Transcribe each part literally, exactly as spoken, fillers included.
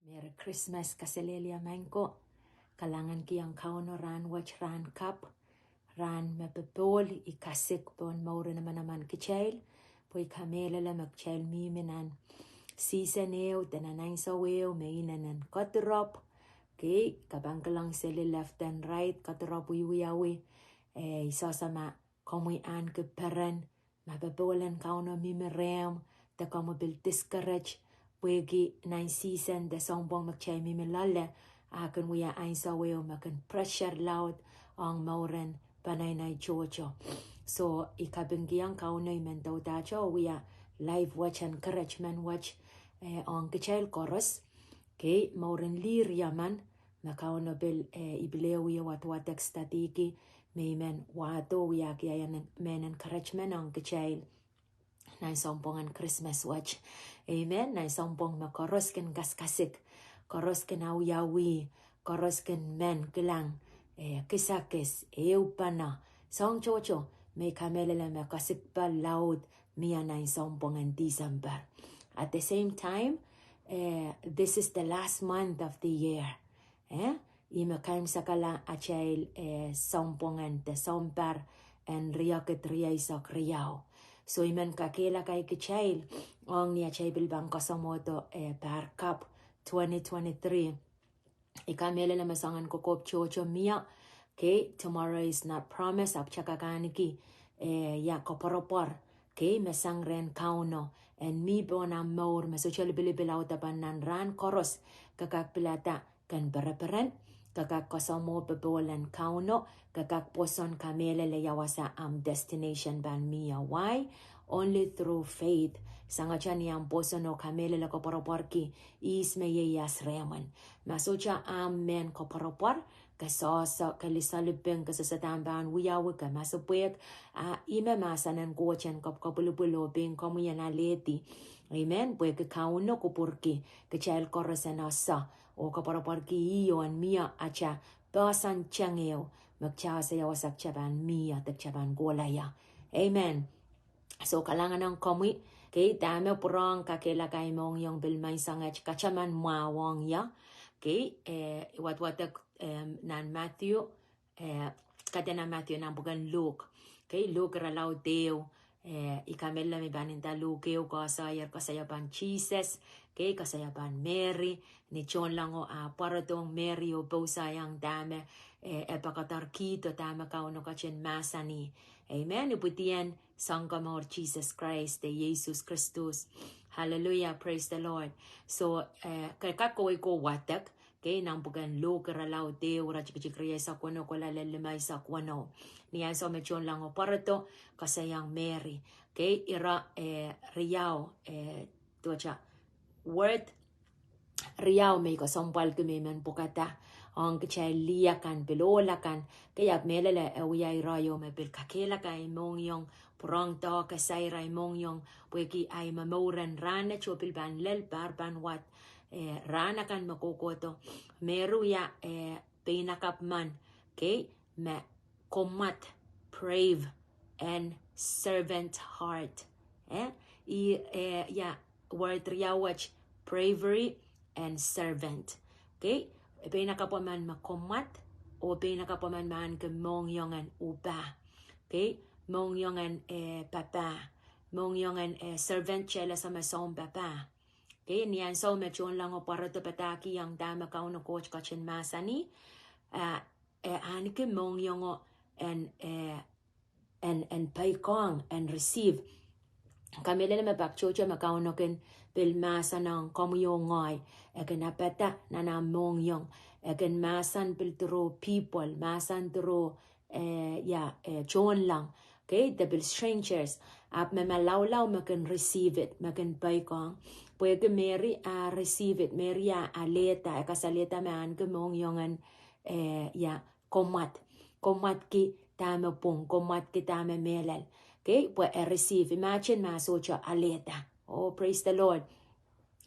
Merry Christmas, kaselehlie maing ko. Kalahngan kihong Kauno rahn wet rahn kapw, rahn me popohl, I kasik pohn mouren manaman kitail, pwe I kamehlele me kitail mihmi nan season ehu de nan ansou ehu me inenen kodirop. Kei, ke pahn kilang seli left and right, kodirop wiwiawi, eh, I sohte ma komwi ahneki peren, ma popohl en Kauno mihmi rehmw, de komwi pil discourage, pwehki nan season de sounpwong me kitail mihmi loale, a kin wia ansou ehu me kin pressure laud ong mouren peneinei tohto. So, I kapingkihong Kauno I men doudahte wia live wet encouragement wet, eh, ong kitail koaros. Kei, mouren lih riemen, me Kauno pil, eh, I pil ehu wie wadwadek studyki, me I men wahdo wiahki ahi men encouragement ong kitail nan sounpwongen Christmas wet. Amen. Nan sounpwong me koaros kin kasikasik, koaros kin awiawi, koaros kin men kilang, eh, kisakis, ehupene, soahng tohto, me I kamehlele me kasikpe laud mie nan sounpwongen December. At the same time, eh, this is the last month of the year. Eh, ih me kaimwisekala atail, eh, sounpwongen de sounpar en riekid rieisek riau. So I men kakehlaka kitail ong ni atail pil pahn koasoamwohdo, eh, pahr kapw twenty twenty-three. I kamehlele me soangen kokohp tohto mie. Kei, tomorrow is not promised, ahpw kitail kak ahneki, eh, ia koapworopwor. Kei, me sang rehn Kauno en mih pohn ahmw mour, me sohte lipilipil audepen nan rahn koaros, ke kak pilada ken pereperen, ke kak koasoamwoh popohl en Kauno, ke kak pwoson kamehlele ia wasa ahmw destination pahn mie. Why? Only through faith. Sangete ni ahmw pwoson oh kamehlele koapworopworki ihs me ieias rehmw. Ma sohte ahmw mehn koapworopwor, ke sohso, ke lisaliping, ke sohso dahme pahn wiawi, ke masepwehk, a ih me mahsen en Koht en kapwkapwilipwil oh pein komwi en alehdi. Amen. Pwehki Kauno kupwurki kitail koaros en ese oh koapworopworki ih oh en mie atail poahsoan tengeu, me kitail ese ia wasa kitail pahn mie de kitail pahn kohla ie. Amen. So kalahngan ong komwi, kei, dahme pwurehng kakehlaka ahi mohngiong pil maing sangete, kataman mwahu ong ie. Kei, eh, I wadwadek, em, nan Matthew, eh, kaidehn Matthew, nan pwuken Luk. Kei, Luk irelaud ehu, eh, I kamehlele me I pahn nda Luk ehu koasoier, koasoia pahn Sises, kei, koasoia pahn Meri, ni tohnlengo ah pwarodohng Meri oh pousehiong dahme, eh, e pekederkihdo, dahme Kauno ketin mahsanih. Amen. Ipwidien Sounkomour Sises Krais de Yesus Kristus. Hallelujah, praise the Lord. So, eh, ke kak kohwei ko wadek, kei, nan pwuken Luk irelaud ehu, iretikitik rieisek weneu kohla lel limeisek weneu. Ni ansou me tohnlengo pwarodo, koasoiong Meri. Kei, ire, eh, riau, eh, duwehte word riau me I kesempwalki me I men pwukada ong kitail lih akan, pil ohl akan. Kei, ahpw mehlel e wia ire ieu me pil kakehlaka ahi mohngiong, pwurehng doahke sair ahi mohngiong, pwehki ahi momour en rahnwet oh pil pahn lel pahr pahn wad, eh, rahn akan me kohkohdo. Meri wia, eh, peinakapw men, kei, me kommwad, brave and servant heart. Eh, I, eh, ia, word riau wet, bravery and servant. Kei, peinakapw men me kommwad, oh peinakapw men me ahneki mohngiong en upah. Kei, mohngiong en, eh, papah. Mohngiong en, eh, servant, kitail ese me sounpapah. Kei, ni ansou me tohnlengo pwarodo padahkihong dahme Kauno Koht ketin mahsanih, ah, e ahneki mohngiongo en, eh, en, en peikiong, en receive. Kamehlele me pak tohto me Kauno kin pil mahsen ong komwi oh ngehi, e kin apada nan ahmw mohngiong, e kin mahsen pil through people, mahsen through, eh, ia, eh, tohnleng. Kei, de pil strangers. Ahpw me malaulau me kin receive it, me kin peikiong. Pwehki Meri a receive it, Meri a alehda, e kasalehda me ahneki mohngiong en, eh, ia, kommwad. Kommwadki dahme pwung, kommwadki dahme mehlel. Kei, pwe e receive. Imagine ma sohte alehda. Oh, praise the Lord.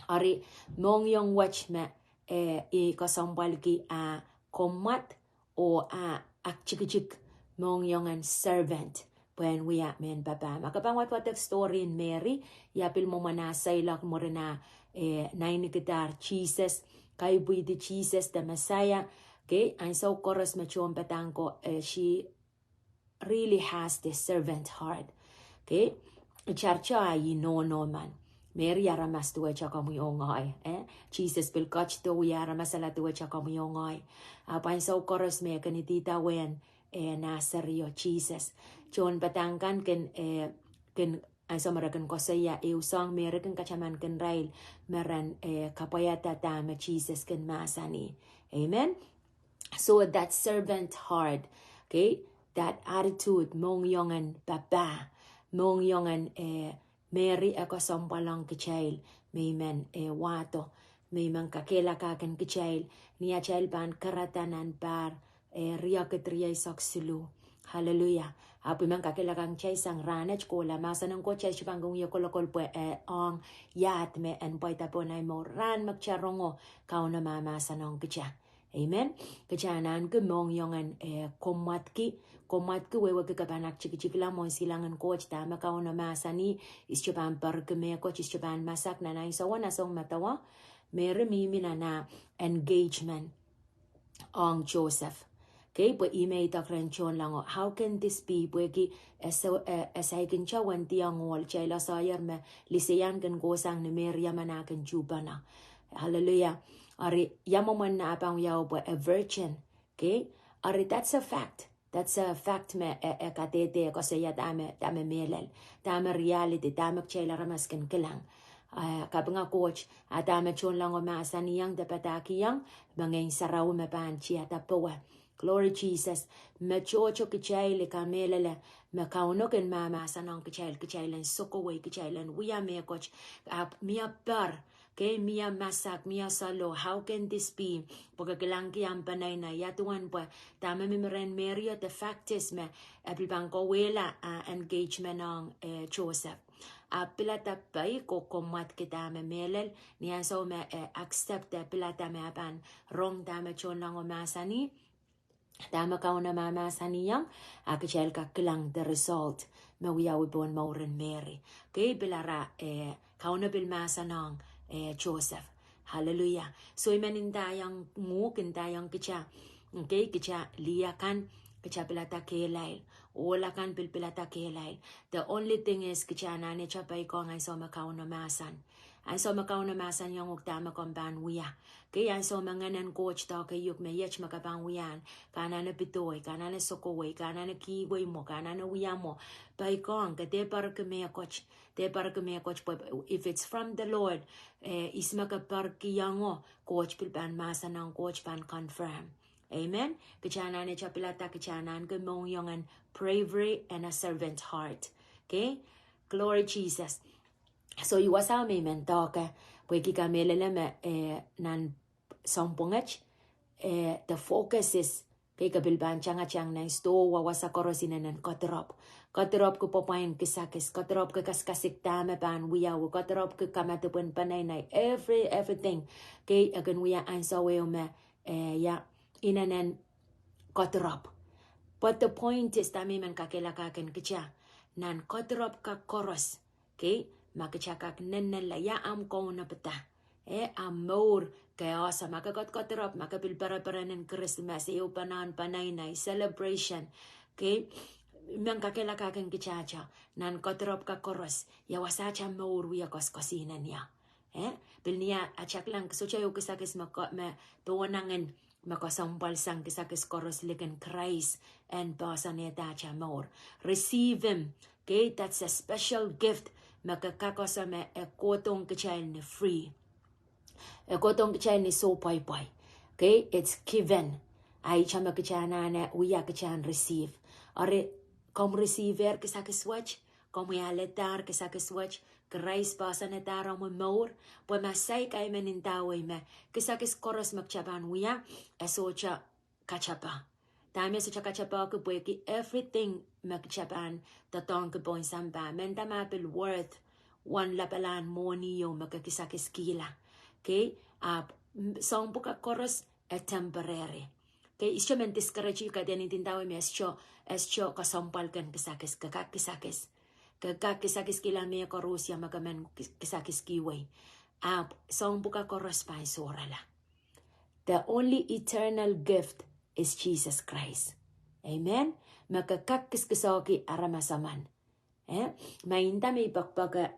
Eri mohngiong wet me, eh, I kesempwalki a kommwad, oh a aktikitik, mohngiong en servant. pwehn wia mehn papah. Ma ke pahn wadwadek story en Meri, ia pil mwomwen ah seiloak mwurin ah, eh, nainikidahr Sises, kaipwidi Sises de Mesaia. Okay, ansou koaros me tohnpadahk ko, eh, she really has this servant heart. Okay? Itar tah ih nohno men. Meri aramas duwehte komwi oh ngehi, eh? Sises pil ketido wia aramas ala duwehte komwi oh ngehi. Ahpw ansou koaros me e kin idawehn, eh, nah serio Sises, tohnpadahk kan kin, eh, kin ansou me re kin koasoia ehu soahng, Meri kin kataman kin irail me ren, eh, kapwaiada dahme Sises kin mahsanih. Amen. So that servant heart, okay, that attitude, mohngiongen papah, mohngiongen, eh, Meri e kesempwal ong kitail, me I men, eh, wahdo, me I men kakehlakahkin kitail, ni atail pahn karada nan pahr, eh, riekid rieisek siluh. Hallelujah. Ahpw I men kakehlakahkin kitail sang rahnwet kohla, mahsen en Koht kitail sohte pahn kin wie kolokol pwe, eh, ong iahd me en pweida pohn ahi mour rahn me kitail rongo Kauno mahmahsen ong kitail. Amen. Kitail anahne ki mohngiongen, eh, komwadki, komwadki wehwehki ke pahn aktikitikla mwohn silangin Koht dahme Kauno mahsanih, I sohte pahn perki mehkot, I sohte pahn masak nan ansou wasa ong medewe. Meri mihmi nan ah engagement ong Joseph. Okay, pwe ih me idek rehn tohnlengo, how can this be? Pwehki e sa-, eh, e saikinte wendiong ohl, kitail ahnsoier me Liseian kin kohsang ni Meri emen ah kin tuhpene. Hallelujah. Eri ia mwomwen ah pahn wiawi pwe a virgin. Okay? Eri that's a fact. That's a fact me, eh, eh, kadehde koasoia dahme, dahme mehlel, dahme reality, dahme kitail aramas kin kilang. Eh, kapinga Koht, a dahme tohnlengo mahsanihong de padahkihong, me Ngehn Sarawi me pahn tiada powe. Glory Jesus. Me tohto kitail I kamehlele, me Kauno kin mahmahsen ong kitail, kitail en sokowei, kitail en wia mehkot, ahpw mie per, okay, mie masak, mie saloh, how can this be? Pwe ke kilangki ahmw peneinei, ia duwen pwe, dahme mihmi rehn Meri o, the fact is me, e pil pahn kauwehla, ah, engagement ong, eh, Joseph. Ahpw pilada pai ko komwadki dahme mehlel, ni ansou me, eh, accept de pilada me e pahn rong dahme tohnlengo mahsanih, dahme Kauno mahmahsanihong, a kitail kak kilang the result me wiawi pohn mouren Meri. Okay, pil ara, eh, Kauno pil mahsen ong, eh, Joseph. Hallelujah. So I men ndaiong uhk, ndaiong kitail. Okay, kitail lih akan, kitail pilada kehlail. Ohl akan pil pilada kehlail. The only thing is kitail anahne kitail peikiong ansou me Kauno mahsen. Ansou me Kauno mahsanihong uhk dahme komw pahn wia. Okay, ansou me Ngehn en Koht doakohng uhk me iet me ke pahn wia. Ke anahne pedoi, ke anahne sokowei, ke anahne kihwei mwo, ke anahne wia mwo. Peikiong, ke dehr perki mehkot, dehr perki mehkot, pwe if it's from the Lord, eh, ihs me ke perkihongo, Koht pil pahn mahsen ong, Koht pahn confirm. Amen. Kitail anahne kitail pilada, kitail anahne ki mohngiongen bravery and a servant heart. Okay? Glory Jesus. So I wasa me I men doake, pwehki I kamehlele me, eh, nan sounpwong et, eh, the focus is, okay, ke pil pahn tangatang nan sidohwa wasa koaros inenen kedirepw. Kedirepw ki pwopwain kisakis, kedirepw ki kasikasik dahme pahn wiawi, kedirepw ki kamadipw en peneinei, every, everything. Okay, e kin wia ansou ehu me, eh, ia, inenen kedirepw. But the point is, dahme I men kakehlakahkin kitail, nan kedirepw kak koaros, okay, ma kitail kak nennenla, ia ahmw kaunopada, eh, ahmw mour, ke ese, ma ke ket kedirepw, ma ke pil pereperenen Krismas, ehu pahn peneinei, celebration, okay, I men kakehlakahkin kitail, nan kedirepw kak koaros, ia wasa atail mour wie koaskoasoia. Eh? Pil ni atail kilang sohte ehu kisakis me ko-, me pohnangin me kesempwal sang kisakis koaros likin Krais en poahsoanehda atail mour. Receive him. Okay, that's a special gift me ke kak ese me e kohdohng kitail ni free. E kohdohng kitail ni soh pweipwei. Okay, it's given. A ihte me kitail anahne wia, kitail en receive. Eri, komw receive-er kisakis wet, komw wiahdahr kisakis wet, Krais poahsoanehdahr omw mour, pwe ma saik I men ndawei me, kisakis koaros me kitail pahn wia, e sohte katepe. Dahme e sohte katepe? Pwehki everything me kitail pahn doadoahngki pohn sampah, mehnda ma pil worth uwen lapalahn mwohni ieu me ke kisakiskihla. Okay? Ahpw, m-, sounpwong kak koaros, e temporary. Ke, I sohte men discourage-i, ke dehr ndinda me e sohte, e sohte kesempwal ken kisakis, ke kak kisakis. Ke kak kisakis kihla mehkoaros ia me ke men kis-, kisakis kihwei. Ahpw soahng pwukat koaros pahn sohrala. The only eternal gift is Jesus Christ. Amen. Me ke kak kiskisehki aramas emen. Eh, ma inda me I poakpoake,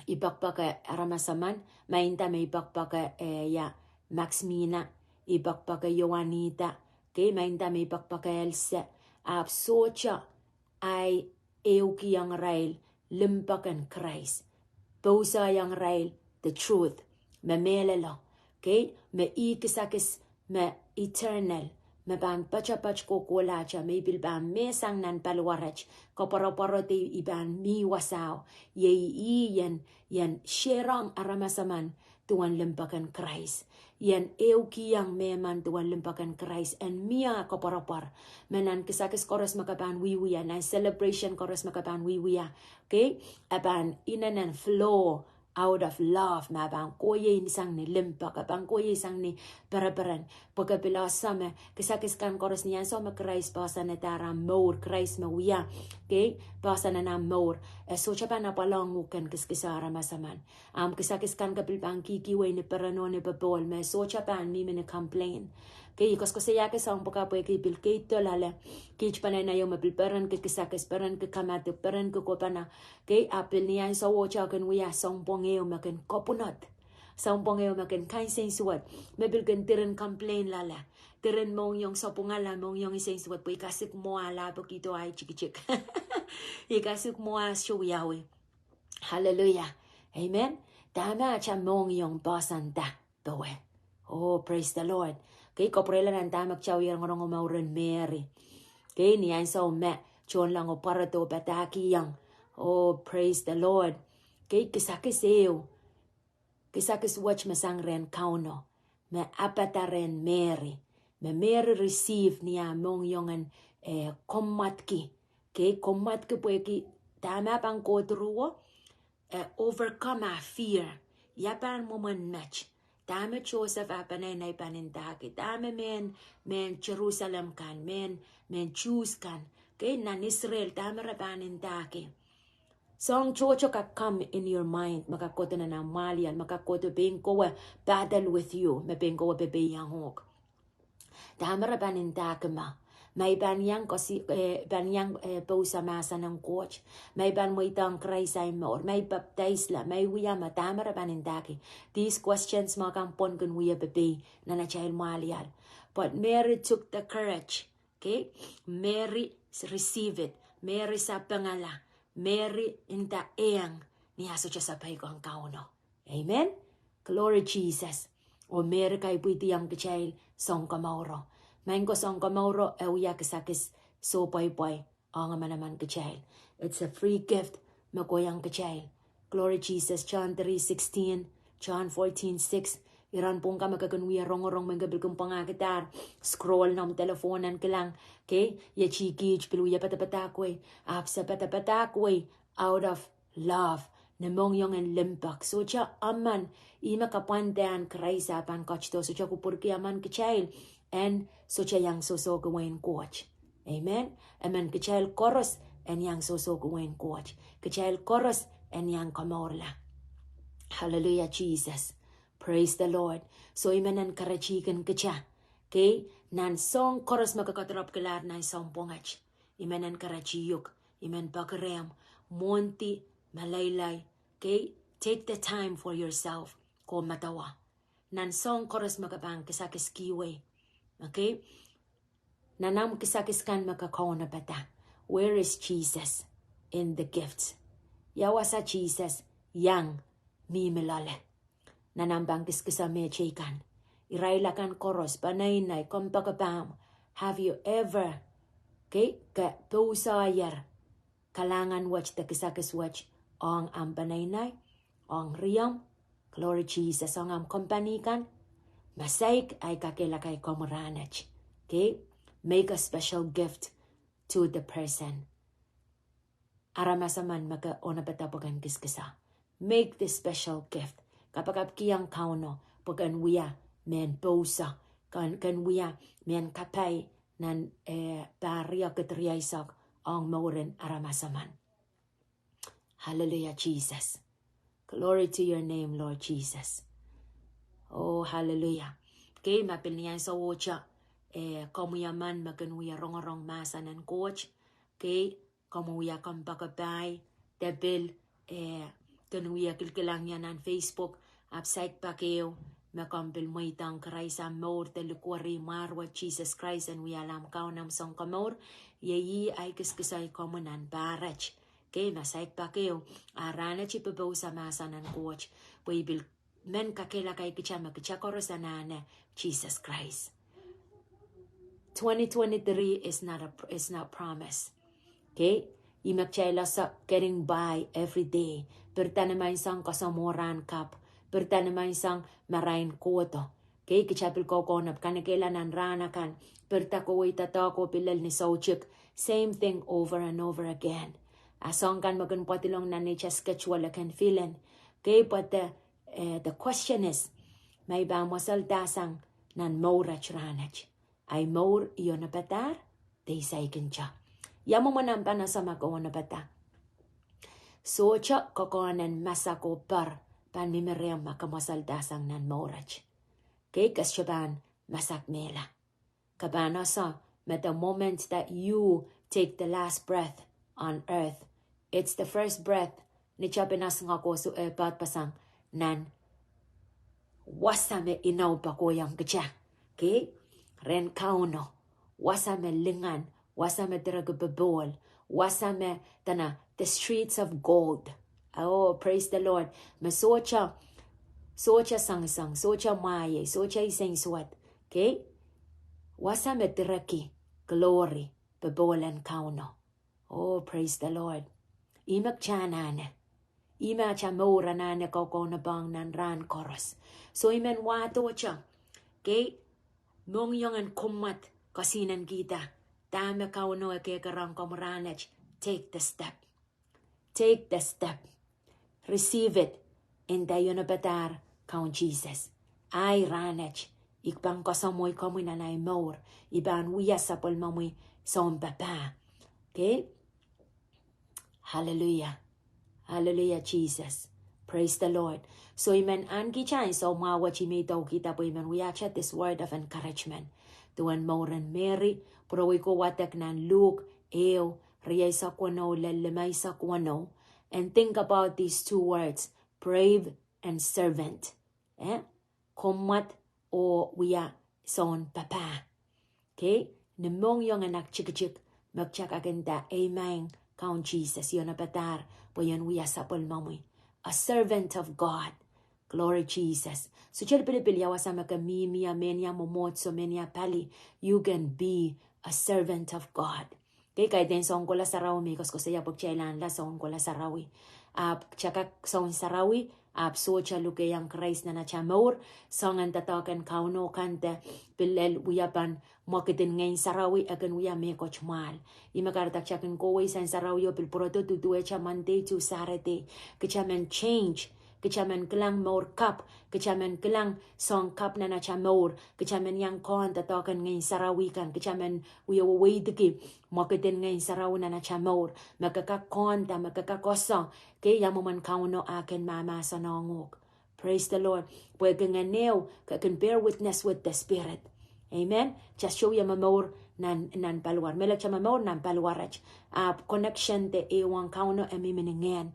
I poakpoake aramas emen, ma inda me I poakpoake, eh, ia, Maxmina, I poakpoake Ioanita, ke, ma inda me I poakpoake Else, ahpw sohte ahi ehukihong irail limpoak en Krais, pousoiong irail the truth, me mehlelo, ke, me ih kisakis me eternal, me pahn poatopoat kohkohlahte, me I pil pahn mehsang nan paliwarat, koapworopwor de I pahn mi wasao, iei ih en, en shareong aramas emen duwen limpoak en Krais, en ehukihong me emen duwen limpoak en Krais, en mie koapworopwor, me nan kisakis koaros me ke pahn wiewia, nan celebration koaros me ke pahn wiewia, ke, e pahn inenen flow out of love, me e pahn kohieng sang ni limpoak, e pahn kohieng sang ni pereperen, pwe ke pil ese me kisakis kan koaros ni ansou me Krais poahsoanehdahr ahmw mour, Krais me wia, ke, poahsoan en ahmw mour, e sohte pahn apwalong uhk ken kiskiseh aramas emen. Ahmw kisakis kan ke pil pahn kihkihwei ni peren oh ni popohl, me sohte pahn mihmi ni complain. Ke, I koasoakoasoiahki soahng pwukat pwehki pil keid doh loale, keid peneinei ieu me pil perenki kisakis, perenki kamadipw, perenki kohpene, ke, ahpw pil ni ansou oh te kin wia sounpwong ehu me kin kapwunod, sounpwong ehu me kin kansensuwed, me pil kin diren complain loale, diren mohngiong sapwungala, mohngiong nsensuwed pwe I kasik mwowe ah pwekihdo ahi tikitik. I kasik mwowe ah sohte wiawi. Hallelujah. Amen. Dahme atail mohngiong poahsoanda powe? Oh, praise the Lord. Ke, I kapwurehla nan dahme kitail wie rongorong mouren Meri. Ke, ni ansou me tohnlengo pwarodo padahkihong, oh, praise the Lord, ke, kisakis ehu, kisakis wet me sang rehn Kauno, me ahpada rehn Meri, me Meri receive ni ah mohngiong en, eh, kommwadki, ke, kommwadki pwehki dahme pahn kohdirowo, eh, overcome ah fear. Ia pahn mwomwen met? Dahme Joseph ah peneinei pahn ndahki? Dahme mehn, mehn Jerusalem kan, mehn, mehn Jews kan, ke, nan Israel, dahme re pahn ndahki? Soahng tohto kak come in your mind, me kak kohdo nan ahmw mwahliel, me kak kohdo pein kowe battle with you, me pein kowe pepeiong uhk. Dahme re pahn ndahki ma, ma I pahn iang kosi-, eh, pahn iang, eh, pousa mahsen en Koht, ma I pahn mweidohng Krais ahi mour, ma I papidaisla, ma I wia ma, dahme re pahn ndahki? These questions me kak pwon kin wie pepei nan atail mwahliel. But Mary took the courage, ke, Meri receive it. Meri sapengala. Meri nda ehng ni ah sohte sapeik ong Kauno. Amen. Glory Jesus. Oh Meri kaipwidi ong kitail sounkomouro. Maing ko, sounkomouro e wia kisakis soh pweipwei ong manaman kitail. It's a free gift me kohiong kitail. Glory Jesus, John three sixteen, John fourteen six. Iren pwung kan me ke kin wie rongorong, mwein ke pil kin pwangahkidahr, scroll noumw telephone en kilang, ke, iet kiht pil wie padapadahkwei, ahpw se padapadahkwei out of love, ni mohngiong en limpoak. Sohte emen, ih me kapwandehn Krais ah pahn ketido, sohte kupwurki emen kitail en sohte iang sohsohki wehin Koht. Amen. Emen kitail koaros en iang sohsohki wehin Koht. Kitail koaros en iang komourla. Hallelujah, Jesus. Praise the Lord. So I men en karatihkin kitail, ke, nan soahng koaros me ke kedirepwkilahr nan sounpwong et, I men en karatihuk, I men peki rehmw, mwohndi, meleilei, ke, take the time for yourself, ko medewe. Nan soahng koaros me ke pahn kisakis kihwei, okay? Nan ahmw kisakis kan me ke kaunopada, where is Jesus in the gifts? Ia wasa Sises iang mihmi loale nan ahmw pahn kiskisa mehteikan? Irail akan koaros, peneinei, kompoakepahmw, have you ever, okay, ke pousohier kalahngan wet de kisakis wet ong ahmw peneinei, ong riomw? Glory Jesus. Ong ahmw kompani kan? Ma saik, ahi kakehlaka komwi rahnwet, okay? Make a special gift to the person. Aramas emen me ke kaunopada pwe ken kiskisa, make this special gift. Kapakapkihong Kauno pwe ken wia mehn pouso ken, ken wia mehn kapai nan, eh, pahr riekid rieisek ong mouren aramas emen. Hallelujah, Jesus. Glory to your name, Lord Jesus. Oh, hallelujah. Kei, ma pil ni ansou ohte, eh, komwi emen me kin wia rongorong mahsen en Koht. Kei, komwi wia kompoakepahi, de pil, eh, kin wia kilkilang ie nan Facebook, ahpw saik pak ehu, me komw pil mweidohng Krais ahmw mour de likwerih mwahr wet Sises Krais en wiahla ahmw Kaun, ahmw Sounkomour, iei ih ahi kiskisoi komwi nan pahr et. Kei, ma saik pak ehu, a rahnwet I pepousa mahsen en Koht, pwe I pil men kakehlaka kita me kita koaros anahne Sises Krais. Twenty twenty-three is not a, is not promise. Kei, ih me kitail ese, getting by every day. Pirda ni menseng koasoamw oh rahn kapw. Pirda ni menseng marain kohdo. Kei, kita pil kokohn ahpw kanekehla nan rahn akan. Pirda kohwei doadoahk oh pil lel ni soutik. Same thing over and over again. A soahng kan me kin pwadilong nan neitail schedule e kin fill in. Kei, but the, eh, the question is, ma I pahn mweseldahsang nan mour et rahnwet, ahi mour ih onopadahr de I saikinte? Ia mwomwen ahmw pahn ese ma ke onopada? Sohte kokohn en masak oh poar pahn mihmi rehmw ma ke mweseldahsang nan mour et. Kei, ke sohte pahn masak mehla. Ke pahn ese me the moment that you take the last breath on earth, it's the first breath ni tapin esingek oh eh, poadpeseng nan wasa me inou poakohiong kita. Kei, rehn Kauno, wasa me lingan, wasa me direki popohl, wasa me dene the streets of gold. Oh, praise the Lord. Me sohte, sohte sengiseng, sohte mwahiei, sohte insensuwed. Kei, wasa me direki glory, popohl en Kauno. Oh, praise the Lord. Ih me kita anahne. Ih me ata mour anahne kaukaunopahng nan rahn koaros. So I men wahdohte, kei, mohngiong en kommwad, kesihnen kihda dahme Kauno e kehkerohng komwi rahnwet, take the step. Take the step. Receive it in the onopadahr Kaun Sises. Ahi rahnwet, I pahn koasoamwei komwi nan ahi mour. I pahn wia sapwellimomwi sounpapah. Kei? Hallelujah. Hallelujah, Jesus. Praise the Lord. So I men ahneki kita ansou mwahu wet, I men idawehkihda pwe I men wiahte this word of encouragement. Duwen mouren Meri, pwurewei ko wadek nan Luk ehu, rieisek weneu lel limeisek weneu. And think about these two words, brave and servant. Eh? Kommwad oh wia sounpapah. Kei, ni mohngiong en aktikitik, me kita kak nda, ei maing Kaun Sises, I onopadahr pwe I en wia sapwellimomwi. A servant of God. Glory Jesus. Sohte lipilipil ia wasa me ke mihmi ie, mehnia mwomwohdiso, mehnia pali, you can be a servant of God. Kei, kaidehn soun kohla sarawi me I koasokoasoia pwe kitail anahne soun kohla sarawi. Ahpw kita kak soun sarawi, ahpw sohte lukehiong Krais nan ata mour, soangen doadoahk en Kauno kan de pil lel wia pahn mwekidin Ngehn Sarawi, e kin wia mehkot mwahl. Ih me kahrehda kita kin kohwei sang sarawi oh pil pwurodo duduwehte Monday to Saturday. Kita men change. Kita men kilang mour kapw, kita men kilang soahng kapw nan ata mour, kita men iang kohn doadoahk en Ngehn Sarawi kan, kita men wie weweidiki mwekidin Ngehn Sarawi nan ata mour, me ke kak kohnda, me ke kak ese, kei, ia mwomwen Kauno eh kin mahmahsanihong uhk. Praise the Lord. Pwehki ngehn ehu, ke kin bear witness with the Spirit. Amen. Kita sohte wie momour nan, nan paliwar. Mehlel kita momour nan paliwar et. Ahpw connection de ehu ong Kauno e mihmi ni ngehn.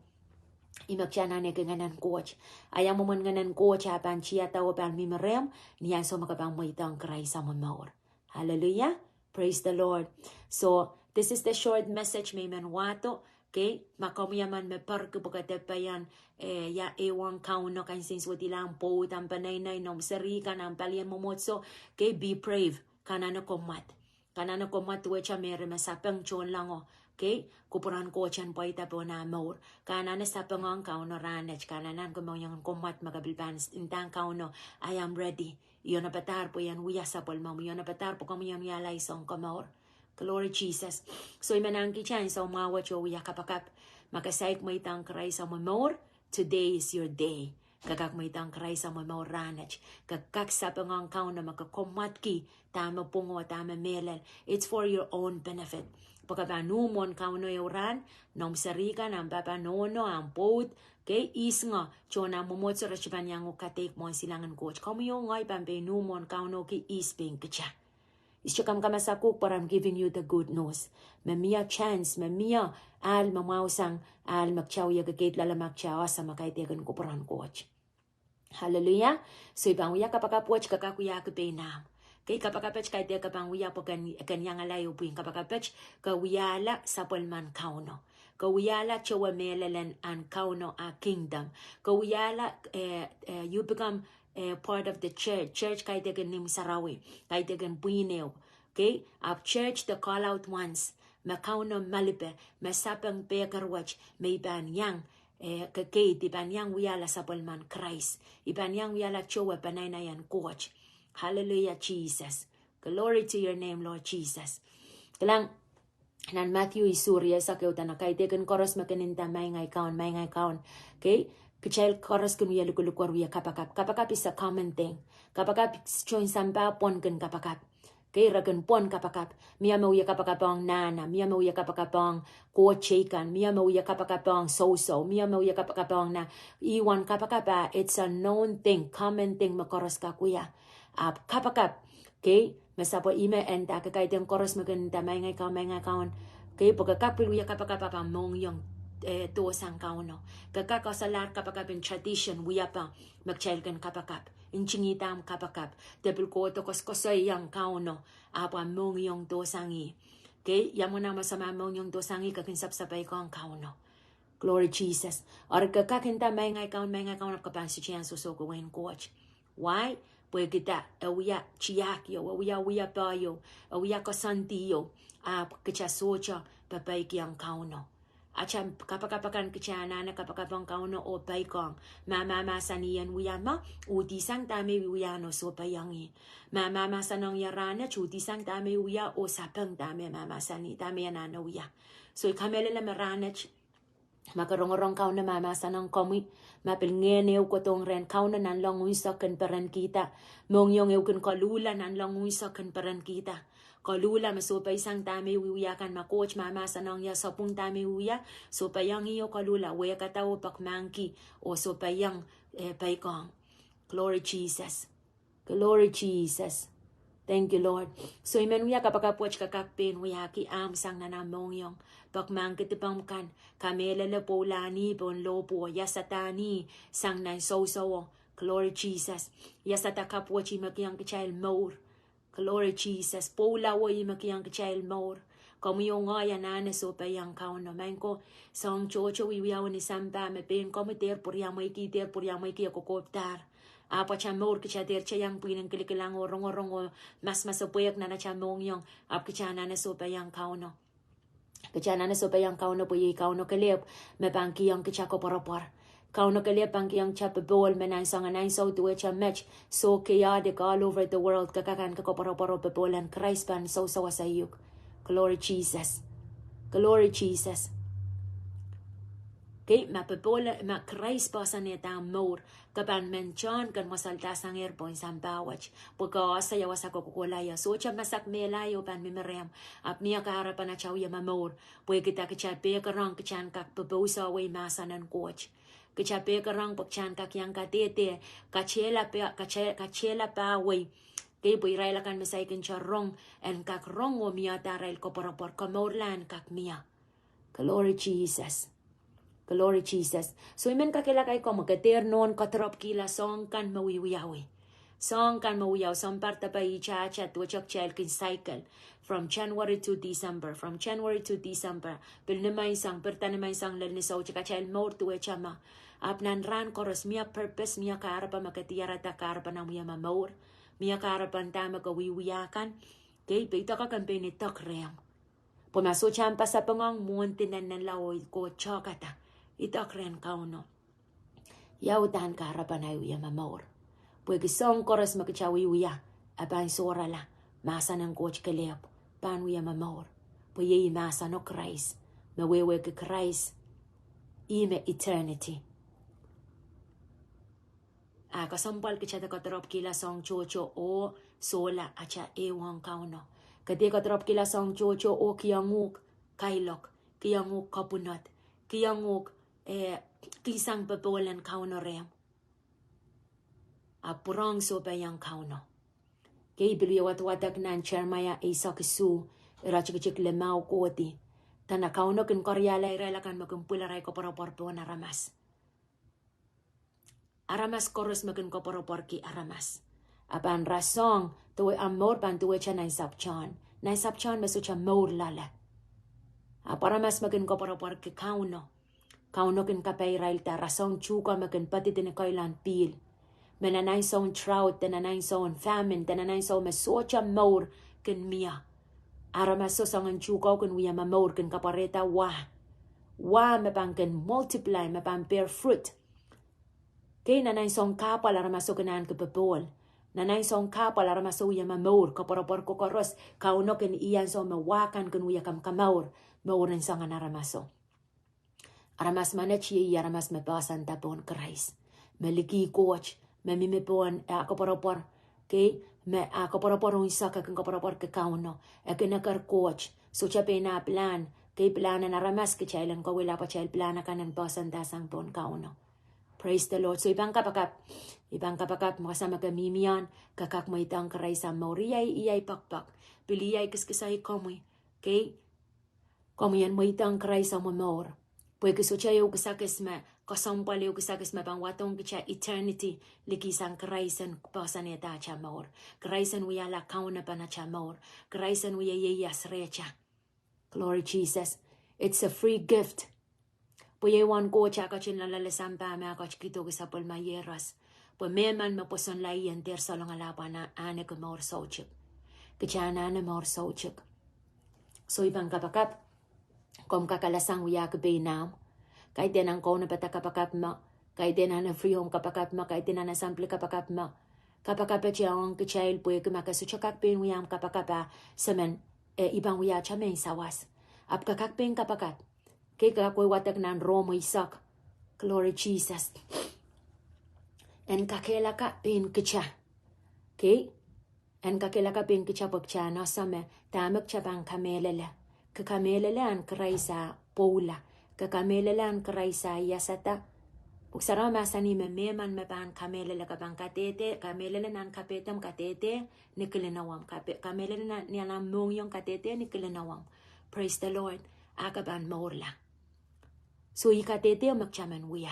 Ih me kita anahne ki Ngehnen Koht. A ia mwomwen Ngehnen Koht eh pahn tiada oh pahn mihmi rehmw, ni ansou me ke pahn mweidohng Krais ahmw mour. Hallelujah. Praise the Lord. So, this is the short message me I men wahdo. Kei, ma komwi emen me poarki pwe ke dehr peian, eh, ia ehu ong Kauno, kansensuwedihla ahmw pwoud, ahmw peneinei, noumw seri kan, ahmw palien mwomwohdiso. Kei, be brave. Ke anahne kommwad. Ke anahne kommwad duwehte Meri me sapeng tohnlengo. Kei, kupwuren Koht en pweida pohn ah mour. Ke anahne sapeng ong Kauno rahnwet, ke anahne ahneki mohngiong en kommwad me ke pil pahn s-, ndahng Kauno, I am ready. I onopadahr pwe I en wia sapwellimomwi. I onopadahr pwe komwi en wiahla ahi Sounkomour. Glory Jesus. So I men ahneki kita ansou mwahu wet oh wia kapakap. Ma ke saik mweidohng Krais ahmw mour, today is your day. Ke kak mweidohng Krais omw mour rahnwet. Ke kak sapeng ong Kauno me ke kommwatki dahme pwung oh dahme mehlel. It's for your own benefit. Pwe ke pahn uh mwohn Kauno ehu rahn, noumw serihkan, ahmw pahpa, nohno, ahmw pwoud, kei, ihs ngoh, tohn ahmw mwomwohdiso re sohte pahn iang uh kadeik mwohn silangin Koht. Komwi oh ngehi pahn pein uh mwohn Kauno ki ihs pein kita. Ihs te kamakamasakuk, but I'm giving you the good news. Me mie chance, me mie ahl me mwahusang, ahl me kita wie kekeid loale ma kita ese me kaidehkin kupwuren Koht. Hallelujah. So I pahn wia kapakap wet ke kak wiahki pein ahmw. Kei, kapakap et kaidehk ke pahn wia pwe ke en, ke en iangala ehu pwihn. Kapakap et ke wiahla sapwellimen Kauno. Ke wiahla towe mehlelen ahn Kauno ah kingdom. Ke wiahla, eh, eh, you become a part of the church. Church kaidehkin imw sarawi, kaidehkin pwihn ehu. Kei, ahpw church the call out ones. Me Kauno malipe, me sapeng pehker wet, me I pahn iang, eh, kekeid, I pahn iang wiahla sapwellimen Krais. I pahn iang wiahla towe peneinei en Koht. Hallelujah, Jesus. Glory to your name, Lord Jesus. Kilang, nan Matthew isuh riehsek ehu dene kaidehkin koaros me kin nda Maingai Kaun, Maingai Kaun. Kei, kitail koaros kin wie lukulukwer wie kapakap. Kapakap is a common thing. Kapakap, tohn sampah pwon kin kapakap. Kei, re kin pwon kapakap. Mie me wie kapakap ong nahna, mie me wie kapakap ong koht teikan, mie me wie kapakap ong sousou, mie me wie kapakap ong nah. Ihwen kapakap ah, it's a known thing, common thing me koaros kak wia. Ahpw kapakap, kei, me sapwe ih me e nda ke kaidehn koaros me kin nda Maingai Kaun, Maingai Kaun. Kei, pwe ke kak pil wia kapakap ahpw ahmw mohngiong, eh, dohsang Kauno. Ke kak esalahr kapakap en tradition wiepe me kitail kin kapakap. Ntingihda ahmw kapakap. De pil kohdo koasoakoasoaiong Kauno, ahpw ahmw mohngiong dohsang ih. Kei, ia mwomwen ahmw mohngiong dohsang ih, ke kin sapasapeikohng Kauno. Glory Jesus. Eri ke kak nda Maingai Kaun, Maingai Kaun, ahpw ke pahn sohte iang sohsohki wehin Koht. Why? Pwehki dah? E wia tiahk ieu, e wia wiepe ieu, e wia koasoandi ieu, ahpw kita sohte peikiong Kauno. Ata kapakap akan kita anahne kapakap ong Kauno oh peikiong. Ma mahmahsanih en wia me, uhdihsang dahme I wiewia oh sohpeiong ih. Ma mahmahsanihong ie rahnwet, uhdihsang dahme I wia oh sapeng dahme mahmahsanih, dahme I anahne wia. So I kamehlele me rahnwet ma ke rongorong Kauno mahmahsanihong komwi, ma pil ngehn ehu kohdohng rehn Kauno nanleng unsek kin perenkihda. Mohngiong ehu kin koluhla nanleng unsek kin perenkihda. Koluhla me sohpeisang dahme I wiewia kan, ma Koht mahmahsanihong ie sapwung dahme I wiewia, sohpeiong ih oh koluhla, wehkada oh pekmahkki oh sohpeiong, eh, peikiong. Glory Jesus. Glory Jesus. Thank you, Lord. So I men wia kapakap wet ke kak pein wiahki ahmw sang nan ahmw mohngiong. Pekmahkki dipomw kan, kamehlele pwoulahni pohn lohpwuo, iasadahni sang nan sousouo. Glory Jesus. Iasada kapw wet ih me kihong kitail mour. Glory Jesus. Pwoula wet ih me kihong kitail mour. Komwi oh ngehi anahne sohpeiong Kauno. Maing ko, soahng tohto wiewiawi ni sampah me pein komwi dehr pwuriamweiki, dehr pwuriamweiki e kokohpdahr. Ahpw ata mour kita dehr teiang pwihn en kilikilang oh rongorong oh masmasepwehk nan ata mohngiong, ahpw kita anahne sohpeiong Kauno. Kita anahne sohpeiong Kauno pwe iei Kauno kelehpw me pahn kihong kita koapworopwor. Kauno kelehpw pahn kihong kita popohl me nan soangen ansou duwehte met, so chaotic all over the world, ke kak ahneki koapworopwor oh popohl en Krais pahn sousou wasa iuk. Glory Jesus. Glory Jesus. Kei, ma popohl, ma Krais poahsoanehda ahmw mour, ke pahn men tohn ken mweseldahsangehr pohn sampah wet. Pwe ke ese ia wasa ke kohkohla ie, sohte masak mehla ieu pahn mihmi rehmw, ahpw mie kahrepen ata wie momour. Pwehki dah? Kita pehkerong kita en kak pwopwousewei mahsen en Koht. Kita pehkerong pwe kita en kak iang kadehde, katehla pah, kate-, katehla pahwei. Kei, pwe irail akan me saikinte rong en kak rong oh mie arail koapworopwor, komourla en kak mie. Glory Jesus. Glory Jesus. So I men kakehlaka komwi, ke dehr nohn kodoropwkihla soahng kan me wiewiawi. Soahng kan me wiawi, sounpar depe, ihte, duwehte kitail kin cycle from January to December, from January to December. Pil nimenseng, pirda nimenseng lel ni soutik atail mour duwehte me. Ahpw nan rahn koaros mie purpose, mie kahrepe me ke diarada, kahrepen omw wie momour. Mie kahrepen dahme ke wiewia kan. Kei, pwe idek, ke pein idek rehmw. Pwe ma sohte ahmw pasapeng ong mwohndi, nennenla oh Koht tohkada, idek rehn Kauno. Ia uhdahn kahrepen ahi wie momour? Pwehki soahng koaros me kita wiewia, e pahn sohrala mahsen en Koht kelehpw, pahn wie momour. Pwe iei mahseno Krais, me wehwehki Krais, ih me eternity. A kesempwal kitail de koadoropwkihla soahng tohto oh sohla atail ehuong Kauno. Ke dehr koadoropwkihla soahng tohto oh kihong uhk kailok, kihong uhk kapwunod, kihong uhk, eh, kihsang popohl en Kauno rehmw. A pwurehng sohpeiong Kauno. Kei pil wie wadwadek nan Seremaia eisek isuh, iretikitik limau kohdi. Dene Kauno kin kariahla irail akan me kin pwil arail koapworopwor pohn aramas. Aramas koaros me kin koapworopworki aramas. A pahn rasehng, duwe, ahmw mour pahn duwehte nansapwtehn. Nansapwtehn me sohte mour loale. Ahpw aramas me kin koapworopworki Kauno, Kauno kin kapai irail da rasehng tuhke me kin pedidi ni keilahn pihl. Me nan ansoun drought, de nan ansoun famine, de nan ansoun me sohte mour kin mie. Aramaso soangen tuhke kin wia momour kin kapwarehda wah. Wah me pahn kin multiply, me pahn bear fruit. Kei nan ansoun kahpwal aramaso kin ahneki popohl. Nan ansoun kahpwal aramaso wia momour, koapworopwor koaros, Kauno kin ih ansou me wah kan kin wia kamkamour, mour en soangen aramaso. Aramas menet iei aramas me poahsoanda pohn Krais. Me likih Koht, me mihmi pohn, eh, koapworopwor. Kei, me, ah, koapworopwor unsek, e kin koapworopworki Kauno. E kin eker Koht. Sohte pein ah pilahn. Kei pilahn en aramas kitail en kauwehla pwe kitail pilahn akan en poahsoanda sang pohn Kauno. Praise the Lord. So I pahn kapakap, I pahn kapakap, me ke sehse me ke mihmi ahn, ke kak mweidohng Krais ahmw mour. Iei, iei pekipek. Pil iei kiskisei komwi. Kei, komwi en mweidohng Krais ahmw mour. Pwehki sohte ehu kisakis me, kesempwal ehu kisakis me pahn wadohng kitail eternity, likihsang Krais en poahsoanehda atail mour. Krais en wiahla kaunopen atail mour. Krais en wia ieias rehtail. Glory Jesus. It's a free gift. Pwe iei uwen Koht ah ketin loalloale sampah me ah ketikihdo ki sapwellime ieros. Pwe mehmen me pwosonla ih en dehr salongala pwe en ahneki mour soutuk. Kitail anahne mour soutuk. So I pahn kapakap, komw kak alasang wiahki pein ahmw. Kaidehn nan kaunopada kapakap mwo, kaidehn nan free home kapakap mwo, kaidehn nan assembly kapakap mwo. Kapakap ete ong kitail pwehki ma ke sohte kak pein wia ahmw kapakap ah semen, eh, I pahn wiahte mehn sawas. Ahpw ke kak pein kapakap. Kei, ke kak wehwadek nan Rom eisek. Glory Jesus. En kakehlaka pein kitail. Kei, en kakehlaka pein kitail pwe kitail en ese me dahme kitail pahn kamehlele. Ke kamehlele ahn Krais ah pwoula. Ke kamehlele ahn Krais ah iasada. Pwuhk Sarawi mahsanih me mehmen me pahn kamehlele, ke pahn kadehde, kamehlele nan kapehdom, kadehde ni kilin ewom, kape-, kamehlele nan, ni ahmw mohngiong, kadehde ni kilin ewom. Praise the Lord. Ah ke pahn mourla. So I kadehde me kitail men wia.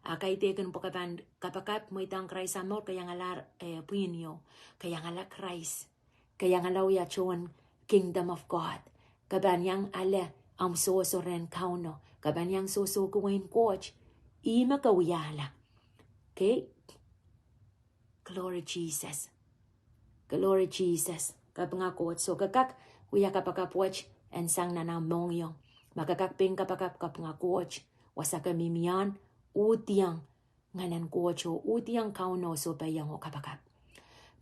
Ah kaidehkin pwe ke pahn kapakap, mweidohng Krais ahmw mour, ke iangala, eh, pwihn ieu, ke iangala Krais. Ke iangala wia tohn kingdom of God. Ke pahn iang ale ahmw sohso rehn Kauno. Ke pahn iang sohsohki wehin Koht. Ihme ke wiahla. Kei, Glory Jesus. Glory Jesus. Kapinga Koht. So ke kak wia kapakap wet en sang nan ahmw mohngiong. Ma ke kak pein kapakap, kapinga Koht. Wasa ke mihmi ahn, uhdiong ngehnen Koht oh uhdiong Kauno, sohpeiong oh kapakap.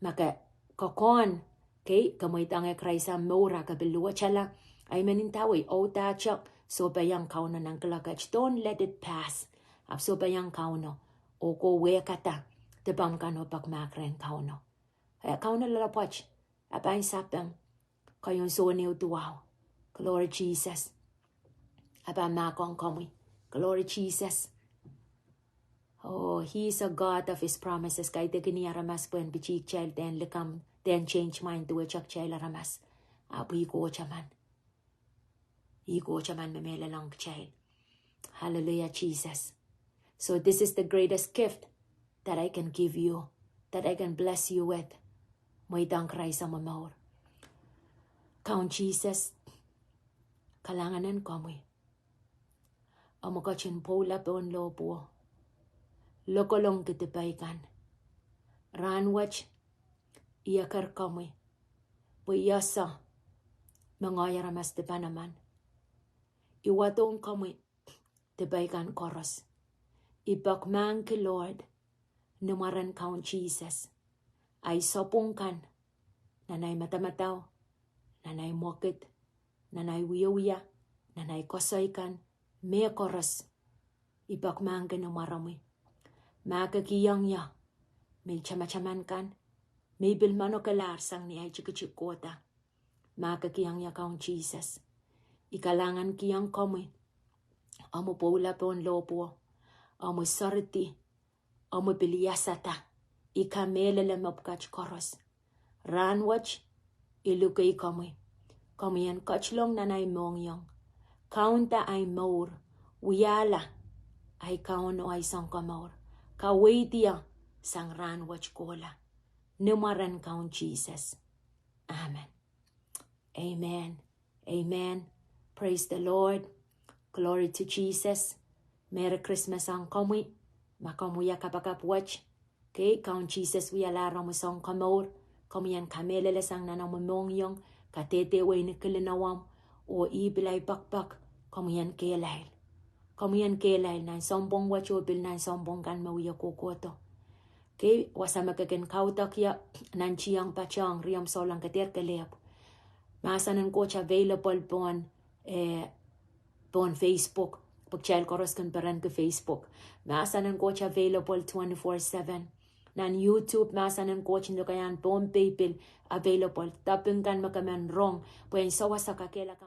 Ma ke, ke kohn, kei, ke mweidohng Krais ahmw mour ah ke pil luwetala, I men ndawei, oh dahte, sohpeiong Kauno nan kilokit. Don't let it pass. Ahpw sohpeiong Kauno, oh kohwehkada dipomw kan oh pekmahk rehn Kauno. Eh, Kauno loaloapwoat, ah pahn sapeng, keieun sohn ehu duwau. Glory Jesus. Ah pahn mahkohng komwi. Glory Jesus. Oh, He is a God of His promises. Kaidehkin ih aramas pwehn pitih kitail, dehn likamw, dehn change mind, duwehte kitail aramas. Ahpw ih Koht emen. Ih Koht emen me mehlel ong kitail. Hallelujah, Jesus. So this is the greatest gift that I can give you, that I can bless you with. Mweidohng Krais omw mour. Kaun Jesus, kalahngan en komwi. Omw ketin pwoula pohn lohpwuo. Lokolongki dipei kan. Rahnwet, I eker komwi. Pwe I ese me ngehi aramas dipan emen. I wadohng komwi dipei kan koaros. I pekmahkki Lord, ni mwaren Kaun Jesus, ahi sapwung kan, nan ahi madamadau, nan ahi mwekid, nan ahi wiewia, nan ahi koasoi kan, mehkoaros, I pekmahkki ni mwaromwi. Ma ke kihong ie, Mie tamataman kan me I pil manokelahr sang ni ei tikitik kohda. Ma ke kihong ie Kaun Sises, I kalahngankihong komwi omwi pwoula pohn lohpwuo, omwi soaridi, omwi pil iasada. I kamehlele mepwukat koaros. Rahnwet I luke komwi, komwi en ketilong nan ei mohngiong, kaunda ei mour, wiahla ei Kaun oh ei Sounkomour. Kaweid ie sang rahnwet kohla. Ni mwaren Kaun Sises. Amen. Amen. Amen. Praise the Lord. Glory to Jesus. Merry Christmas ong komwi. Ma komwi wia kapakap wet, kei Kaun Sises wialahr omwi sounkomour. Komwi en kamehlele sang nan omwi mohngiong, kadehdehwei ni kilin ewomw, oh ih pil ei pekpek. Komwi en kehlail. Komwi en kehlail nan sounpwong wet oh pil nan sounpwong kan me wie kohkohdo. Kei wasa me ke kin kaudok ie nan tiong patohng riomw souleng ke dehr kelehpw. Mahsen en Koht available pohn, eh, pohn Facebook, pwe kitail koaros kin perenki Facebook. Mahsen en Koht available twenty-four seven. Nan YouTube, mahsen en Koht ni lokaiahn Pohnpei pil available. Taping kan me ke men rong, pwe en sewese kakehlaka